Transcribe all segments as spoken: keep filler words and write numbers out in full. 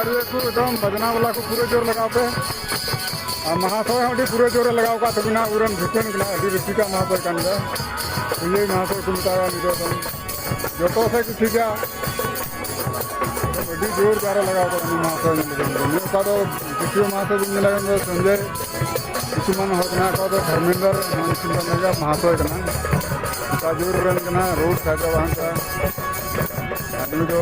ᱯᱩᱨᱟᱹ ᱠᱚ ᱮᱠᱫᱚᱢ ᱵᱟᱡᱽᱱᱟ ᱵᱟᱞᱟ ᱠᱚ ᱯᱩᱨᱟᱹ ᱡᱳᱨ ᱞᱟᱜᱟᱣ ᱯᱮ᱾ ᱟᱨ ᱢᱟᱦᱟᱥᱚᱭ ᱦᱚᱸ ᱟᱹᱰᱤ ᱯᱩᱨᱟᱹ ᱡᱳᱨ ᱮ ᱞᱟᱜᱟᱣ ᱟᱠᱟᱫ ᱛᱟᱵᱚᱱᱟ, ᱟᱵᱚᱨᱮᱱ ᱵᱷᱩᱯᱮᱱ ᱠᱟᱱᱟ, ᱟᱹᱰᱤ ᱨᱩᱥᱤᱠᱟ ᱢᱟᱦᱟᱥᱚᱭ ᱠᱟᱱ ᱜᱮᱭᱟ᱾ ᱯᱩᱡᱟᱹᱭ ᱢᱟᱦᱟᱥᱚᱭ ᱠᱚ ᱢᱮᱛᱟᱭᱟ ᱩᱱᱤ ᱫᱚ ᱮᱠᱫᱚᱢ᱾ ᱡᱚᱛᱚ ᱥᱮᱫ ᱠᱚ ᱴᱷᱤᱠᱟ᱾ ᱟᱹᱰᱤ ᱡᱳᱨ ᱫᱟᱨᱮ ᱞᱟᱜᱟᱣ ᱠᱚᱜᱼᱟ ᱩᱱᱤ ᱢᱟᱦᱟᱥᱚᱭ ᱧᱮᱞ ᱞᱟᱹᱜᱤᱫ᱾ ᱩᱱᱤ ᱚᱠᱟ ᱫᱚ ᱫᱤᱛᱤᱭᱚ ᱢᱟᱦᱟᱥᱚᱭ ᱵᱚᱱ ᱢᱮᱱᱟ ᱩᱱᱤ ᱫᱚ ᱥᱚᱧᱡᱚᱭ ᱠᱤᱥᱩᱢᱟᱱ ᱦᱚᱲ ᱠᱟᱱᱟ, ᱚᱠᱟ ᱫᱚ ᱫᱷᱚᱨᱢᱮᱱᱫᱨ ᱢᱟᱱ ᱥᱤᱝ ᱢᱟᱦᱟᱥᱚᱭ ᱠᱟᱱᱟ᱾ ᱚᱠᱟ ᱡᱳᱨ ᱨᱮᱱ ᱠᱟᱱᱟ, ᱨᱳᱰ ᱥᱟᱭᱤᱰ ᱨᱮ ᱵᱟᱝ ᱠᱟᱱᱟ᱾ ᱟᱨ ᱱᱩᱭ ᱫᱚ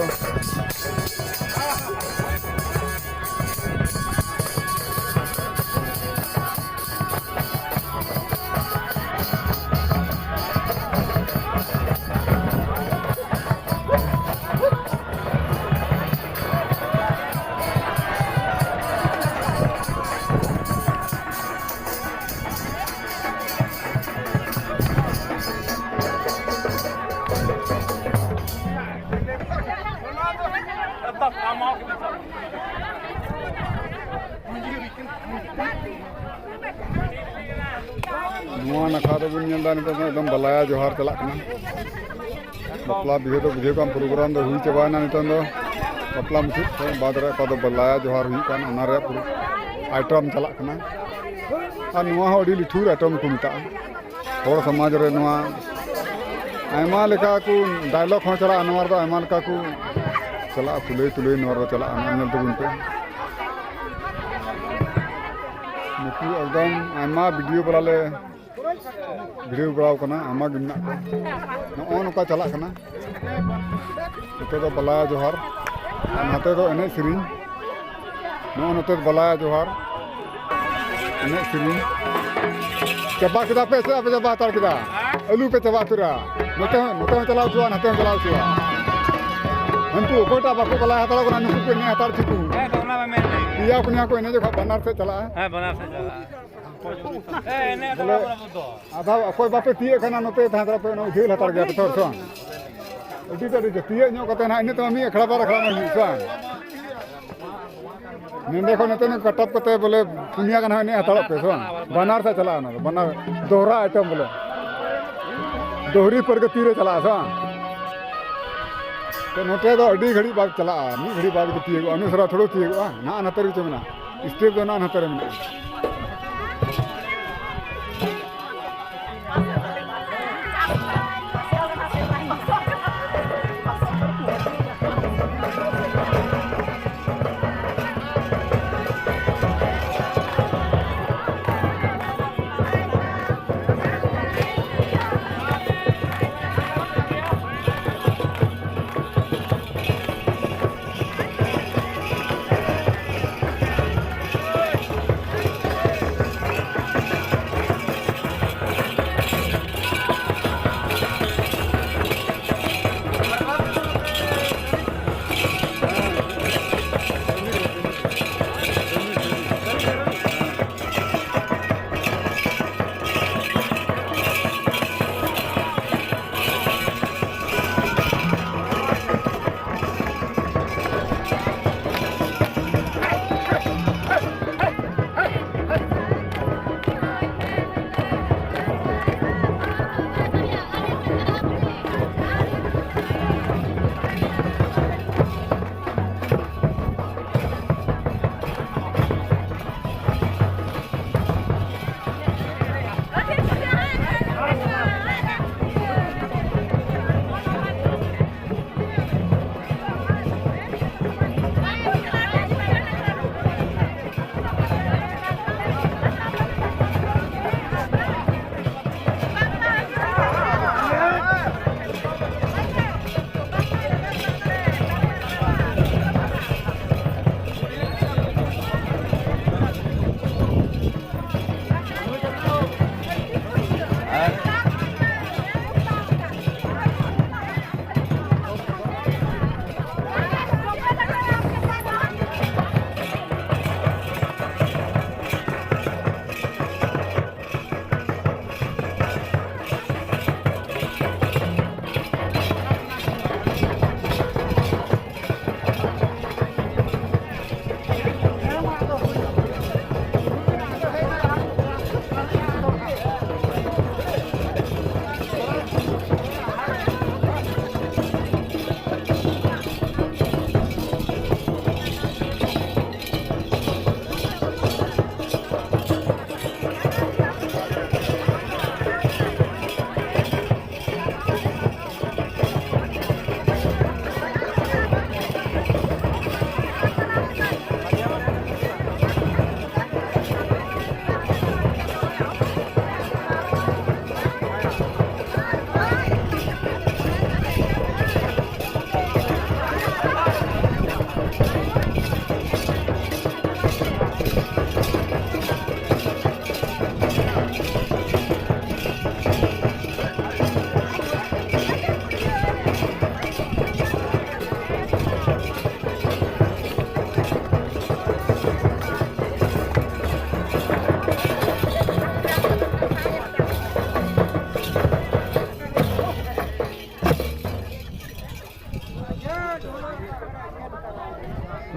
ᱱᱚᱣᱟ ᱱᱟᱠᱷᱟ ᱫᱚᱵᱚᱱ ᱧᱮᱞ ᱮᱫᱟ, ᱱᱤᱛᱚᱜ ᱫᱚ ᱮᱠᱫᱚᱢ ᱵᱟᱞᱟᱭᱟ ᱡᱚᱦᱟᱨ ᱪᱟᱞᱟᱜ ᱠᱟᱱᱟ᱾ ᱵᱟᱯᱞᱟ ᱵᱤᱦᱟᱹ ᱫᱚ ᱵᱩᱡᱷᱟᱹᱣ ᱠᱟᱜ ᱟᱢ, ᱯᱨᱳᱜᱨᱟᱢ ᱫᱚ ᱦᱩᱭ ᱪᱟᱵᱟᱭᱮᱱᱟ᱾ ᱱᱤᱛᱚᱝ ᱫᱚ ᱵᱟᱯᱞᱟ ᱢᱩᱪᱟᱹᱫ ᱠᱷᱚᱱ ᱵᱟᱫᱽ ᱨᱮ ᱚᱠᱟ ᱫᱚ ᱵᱟᱞᱟᱭᱟ ᱡᱚᱦᱟᱨ ᱦᱩᱭᱩᱜ ᱠᱟᱱ, ᱚᱱᱟ ᱨᱮᱭᱟᱜ ᱯᱩᱨᱟᱹ ᱟᱭᱴᱮᱢ ᱪᱟᱞᱟᱜ ᱠᱟᱱᱟ᱾ ᱟᱨ ᱱᱚᱣᱟ ᱦᱚᱸ ᱟᱹᱰᱤ ᱞᱤᱴᱷᱩᱨ ᱟᱭᱴᱮᱢ ᱠᱚ ᱢᱮᱛᱟᱜᱼᱟ᱾ ᱦᱚᱲ ᱥᱚᱢᱟᱡᱽ ᱨᱮ ᱱᱚᱣᱟ ᱟᱭᱢᱟ ᱞᱮᱠᱟ ᱠᱚ ᱰᱟᱭᱞᱚᱜᱽ ᱦᱚᱸ ᱪᱟᱞᱟᱜᱼᱟ, ᱱᱚᱣᱟ ᱨᱮᱫᱚ ᱟᱭᱢᱟ ᱞᱮᱠᱟ ᱠᱚ ᱪᱟᱞᱟᱜᱼᱟ, ᱛᱩᱞᱟᱹᱭ ᱛᱩᱞᱟᱹᱭ ᱱᱚᱣᱟ ᱨᱮᱫᱚ ᱪᱟᱞᱟᱜᱼᱟ᱾ ᱱᱚᱣᱟ ᱧᱮᱞ ᱛᱟᱵᱚᱱ ᱯᱮ᱾ ᱱᱩᱠᱩ ᱮᱠᱫᱚᱢ ᱟᱭᱢᱟ ᱵᱷᱤᱰᱤᱭᱳ ᱵᱟᱞᱟ ᱞᱮ ᱵᱷᱤᱲᱟᱹᱣ ᱵᱟᱲᱟᱣ ᱠᱟᱱᱟ, ᱟᱭᱢᱟ ᱜᱮ ᱢᱮᱱᱟᱜ ᱠᱚᱣᱟ᱾ ᱱᱚᱜᱼᱚ ᱱᱚᱝᱠᱟ ᱪᱟᱞᱟᱜ ᱠᱟᱱᱟ᱾ ᱱᱚᱛᱮ ᱫᱚ ᱵᱟᱞᱟᱭᱟ ᱡᱚᱦᱟᱨ, ᱟᱨ ᱱᱚᱛᱮ ᱫᱚ ᱮᱱᱮᱡ ᱥᱮᱨᱮᱧ᱾ ᱱᱚᱜᱼᱚ ᱱᱚᱛᱮ ᱫᱚ ᱵᱟᱞᱟᱭᱟ ᱡᱚᱦᱟᱨ, ᱮᱱᱮᱡ ᱥᱮᱨᱮᱧ᱾ ᱪᱟᱵᱟ ᱠᱮᱫᱟ ᱯᱮ ᱥᱮ ᱵᱟᱯᱮ ᱪᱟᱵᱟ ᱦᱟᱛᱟᱲ ᱠᱮᱫᱟ? ᱟᱹᱞᱩ ᱯᱮ ᱪᱟᱵᱟ ᱩᱛᱟᱹᱨᱟ᱾ ᱱᱚᱛᱮ ᱦᱚᱸ, ᱱᱚᱛᱮ ᱦᱚᱸ ᱪᱟᱞᱟᱣ ᱦᱚᱪᱚᱣᱟ, ᱱᱚᱛᱮ ᱦᱚᱸ ᱪᱟᱞᱟᱣ ᱦᱚᱪᱚᱣᱟ᱾ ᱦᱟᱹᱱᱠᱩ ᱚᱠᱚᱭᱴᱟᱜ ᱵᱟᱠᱚ ᱵᱟᱞᱟᱭᱟ ᱦᱟᱛᱟᱲᱚᱜ ᱠᱟᱱᱟ, ᱱᱩᱠᱩ ᱠᱚ ᱮᱱᱮᱡ ᱦᱟᱛᱟᱲ ᱦᱚᱪᱚ ᱠᱚ᱾ ᱦᱮᱸ, ᱛᱚ ᱚᱱᱟ ᱢᱟ ᱢᱮᱱ ᱜᱮ᱾ ᱯᱮᱭᱟ ᱯᱩᱱᱭᱟ ᱠᱚ ᱮᱱᱮᱡᱚᱜ ᱠᱷᱟᱱ ᱵᱟᱱᱟᱨ ᱥᱮᱫ ᱪᱟᱞᱟᱜᱼᱟ᱾ ᱦᱮᱸ, ᱵᱟᱱᱟᱨ ᱥᱮᱫ ᱪᱟᱞᱟᱜᱼᱟ᱾ ᱦᱮᱸ, ᱮᱱᱮᱡ ᱵᱚᱞᱮ, ᱛᱟᱵᱚᱱ ᱟᱵᱚ ᱫᱚ᱾ ᱟᱫᱚ ᱚᱠᱚᱭ ᱵᱟᱯᱮ ᱛᱤᱭᱟᱹᱜ ᱠᱟᱱᱟ, ᱱᱚᱛᱮ ᱛᱟᱦᱮᱸ ᱫᱷᱟᱨᱟ ᱯᱮ, ᱚᱱᱟ ᱩᱡᱷᱟᱹᱞ ᱦᱟᱛᱟᱲ ᱜᱮᱭᱟ ᱯᱮ ᱛᱚ, ᱥᱮ ᱵᱟᱝ? ᱟᱹᱰᱤ ᱛᱮᱫ, ᱟᱹᱰᱤ ᱛᱮᱫ ᱛᱤᱭᱟᱹᱜ ᱧᱚᱜ ᱠᱟᱛᱮ ᱱᱟᱦᱟᱜ, ᱤᱱᱟᱹ ᱛᱮᱢᱟ ᱢᱤᱫ ᱟᱠᱷᱲᱟ ᱵᱟᱨ ᱟᱠᱷᱲᱟ ᱢᱟ ᱦᱩᱭᱩᱜ, ᱥᱮ ᱵᱟᱝ? ᱱᱚᱸᱰᱮ ᱠᱷᱚᱱ ᱱᱚᱛᱮ ᱱᱚᱝᱠᱟ ᱠᱟᱴᱟᱯ ᱠᱟᱛᱮ ᱵᱚᱞᱮ ᱯᱩᱱᱭᱟ ᱜᱟᱱ ᱦᱚᱸ ᱮᱱᱮᱡ ᱦᱟᱛᱟᱲᱚᱜ ᱯᱮ, ᱥᱮ ᱵᱟᱝ? ᱵᱟᱱᱟᱨ ᱥᱮᱫ ᱪᱟᱞᱟᱜᱼᱟ ᱚᱱᱟ ᱫᱚ, ᱵᱟᱱᱟᱨ ᱫᱚᱦᱨᱟ ᱟᱭᱴᱮᱢ ᱵᱚᱞᱮ᱾ ᱫᱚᱦᱨᱤ ᱯᱨᱚᱜᱚᱛᱤ ᱨᱮ ᱪᱟᱞᱟᱜᱼᱟ, ᱥᱮ ᱵᱟᱝ? ᱛᱚ ᱱᱚᱛᱮ ᱫᱚ ᱟᱹᱰᱤ ᱜᱷᱟᱹᱲᱤᱡ ᱵᱟᱫ ᱪᱟᱞᱟᱜᱼᱟ, ᱢᱤᱫ ᱜᱷᱟᱹᱲᱤᱡ ᱵᱟᱫ ᱜᱮ ᱛᱤᱭᱳᱜᱚᱜᱼᱟ, ᱩᱱᱟᱹᱜ ᱥᱟᱨᱟ ᱛᱷᱚᱲᱟ ᱛᱤᱭᱳᱜᱚᱜᱼᱟ, ᱱᱟᱜ ᱱᱟᱛᱮ ᱨᱮᱜᱮ ᱪᱚ ᱢᱮᱱᱟᱜᱼᱟ, ᱥᱴᱮᱯ ᱫᱚ ᱱᱟᱜ ᱱᱟᱛᱮ ᱨᱮ ᱢᱮᱱᱟᱜᱼᱟ᱾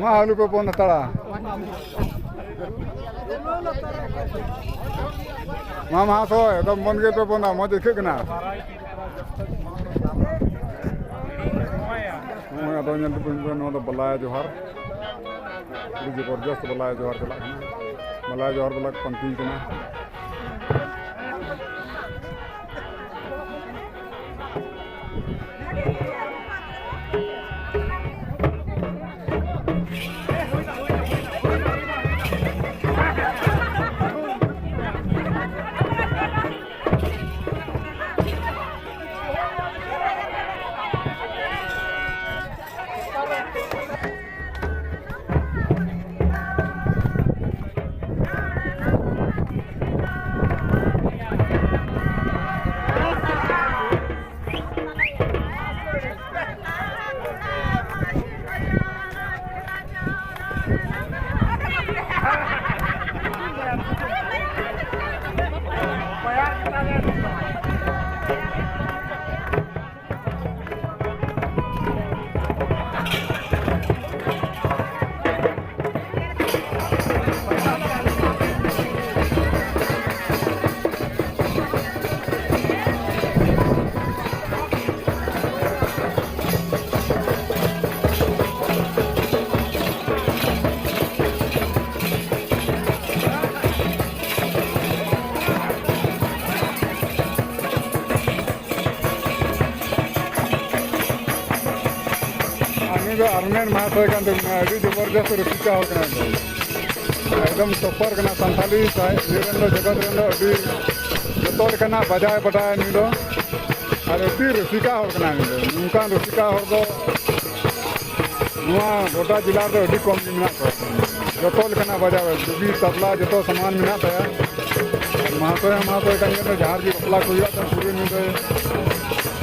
ᱢᱟ ᱟᱹᱞᱩ ᱯᱮ ᱵᱚᱱ ᱦᱟᱛᱟᱲᱟ᱾ ᱢᱟ ᱢᱟᱦᱟᱥᱚᱭ, ᱮᱠᱫᱚᱢ ᱵᱚᱱ ᱜᱮ ᱯᱮ ᱵᱚᱱᱟ, ᱢᱚᱡᱽ ᱟᱹᱭᱠᱟᱹᱜ ᱠᱟᱱᱟ᱾ ᱱᱚᱜᱼᱚᱭ ᱟᱫᱚ ᱧᱮᱞ ᱛᱟᱵᱚᱱ ᱯᱮ, ᱱᱚᱣᱟ ᱫᱚ ᱵᱟᱞᱟᱭᱟ ᱡᱚᱦᱟᱨ, ᱟᱹᱰᱤ ᱡᱚᱵᱚᱨᱡᱚᱥᱛ ᱵᱟᱞᱟᱭᱟ ᱡᱚᱦᱟᱨ ᱪᱟᱞᱟᱜ ᱠᱟᱱᱟ᱾ ᱵᱟᱞᱟᱭᱟ ᱡᱚᱦᱟᱨ ᱵᱟᱞᱟ ᱠᱚ ᱯᱟᱱᱛᱤ ᱠᱟᱱᱟ᱾ ᱟᱨ ᱱᱩᱭ ᱫᱚ ᱟᱨᱢᱮᱱ ᱢᱟᱦᱟᱥᱚᱭ ᱠᱟᱱ ᱛᱟᱵᱚᱱᱟ, ᱟᱹᱰᱤ ᱡᱚᱵᱚᱨᱫᱚᱥᱛ ᱨᱩᱥᱤᱠᱟ ᱦᱚᱲ ᱠᱟᱱᱟᱭ ᱫᱚ᱾ ᱮᱠᱫᱚᱢ ᱴᱚᱯᱟᱨ ᱠᱟᱱᱟ ᱥᱟᱱᱛᱟᱞᱤ ᱥᱟᱦᱤᱛ ᱤᱭᱟᱹ ᱨᱮᱱ ᱫᱚ, ᱡᱚᱜᱚᱛ ᱨᱮᱱ ᱫᱚ ᱟᱹᱰᱤ ᱡᱚᱛᱚ ᱞᱮᱠᱟᱱᱟᱜ ᱵᱟᱡᱟᱭ ᱵᱟᱰᱟᱭᱟ ᱱᱩᱭ ᱫᱚ᱾ ᱟᱨ ᱟᱹᱰᱤ ᱨᱩᱥᱤᱠᱟ ᱦᱚᱲ ᱠᱟᱱᱟᱭ ᱱᱩᱭ ᱫᱚ᱾ ᱱᱚᱝᱠᱟᱱ ᱨᱩᱥᱤᱠᱟ ᱦᱚᱲ ᱫᱚ ᱱᱚᱣᱟ ᱜᱚᱴᱟ ᱡᱮᱞᱟ ᱨᱮᱫᱚ ᱟᱹᱰᱤ ᱠᱚᱢ ᱜᱮ ᱢᱮᱱᱟᱜ ᱠᱚᱣᱟ᱾ ᱡᱚᱛᱚ ᱞᱮᱠᱟᱱᱟᱜ ᱵᱟᱡᱟᱣ, ᱰᱩᱜᱤ, ᱛᱟᱵᱞᱟ, ᱡᱚᱛᱚ ᱥᱟᱢᱟᱱ ᱢᱮᱱᱟᱜ ᱛᱟᱭᱟ᱾ ᱢᱟᱦᱟᱥᱚᱭ ᱦᱚᱸ ᱢᱟᱦᱟᱥᱚᱭ ᱠᱟᱱ ᱜᱮᱭᱟ, ᱡᱟᱦᱟᱸ ᱨᱮᱜᱮ ᱵᱟᱯᱞᱟ ᱠᱚ ᱦᱩᱭᱩᱜᱼᱟ, ᱛᱚ ᱯᱩᱨᱟᱹ ᱧᱤᱫᱟᱹ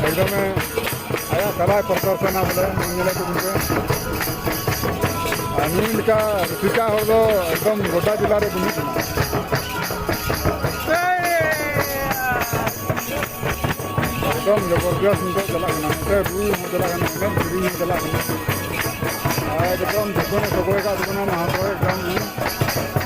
ᱮᱠᱫᱚᱢᱮ ᱟᱭᱟᱜ ᱠᱟᱞᱟᱭ ᱯᱨᱚᱫᱚᱨᱥᱚᱱᱟ ᱵᱚᱞᱮ, ᱧᱮᱞᱮᱫ ᱠᱚ ᱜᱚᱢᱠᱮ᱾ ᱟᱨ ᱱᱩᱭ ᱞᱮᱠᱟ ᱨᱩᱥᱤᱠᱟ ᱦᱚᱲ ᱫᱚ ᱮᱠᱫᱚᱢ ᱜᱚᱴᱟ ᱡᱮᱞᱟ ᱨᱮ ᱵᱟᱹᱱᱩᱜ ᱠᱚᱣᱟ᱾ ᱮᱠᱫᱚᱢ ᱡᱚᱵᱚᱨᱫᱚᱥ ᱱᱤᱛᱚᱜ ᱪᱟᱞᱟᱜ ᱠᱟᱱᱟ, ᱱᱚᱛᱮ ᱨᱩ ᱦᱚᱸ ᱪᱟᱞᱟᱜ ᱠᱟᱱᱟ, ᱮᱱᱮᱡ ᱥᱮᱨᱮᱧ ᱦᱚᱸ ᱪᱟᱞᱟᱜ ᱠᱟᱱᱟ᱾ ᱟᱨ ᱮᱠᱫᱚᱢ ᱡᱚᱛᱚᱱᱮ ᱥᱚᱜᱚᱭ ᱠᱟᱜ ᱛᱟᱵᱚᱱᱟ ᱢᱟᱦᱟᱥᱚᱭ, ᱮᱠᱫᱚᱢ᱾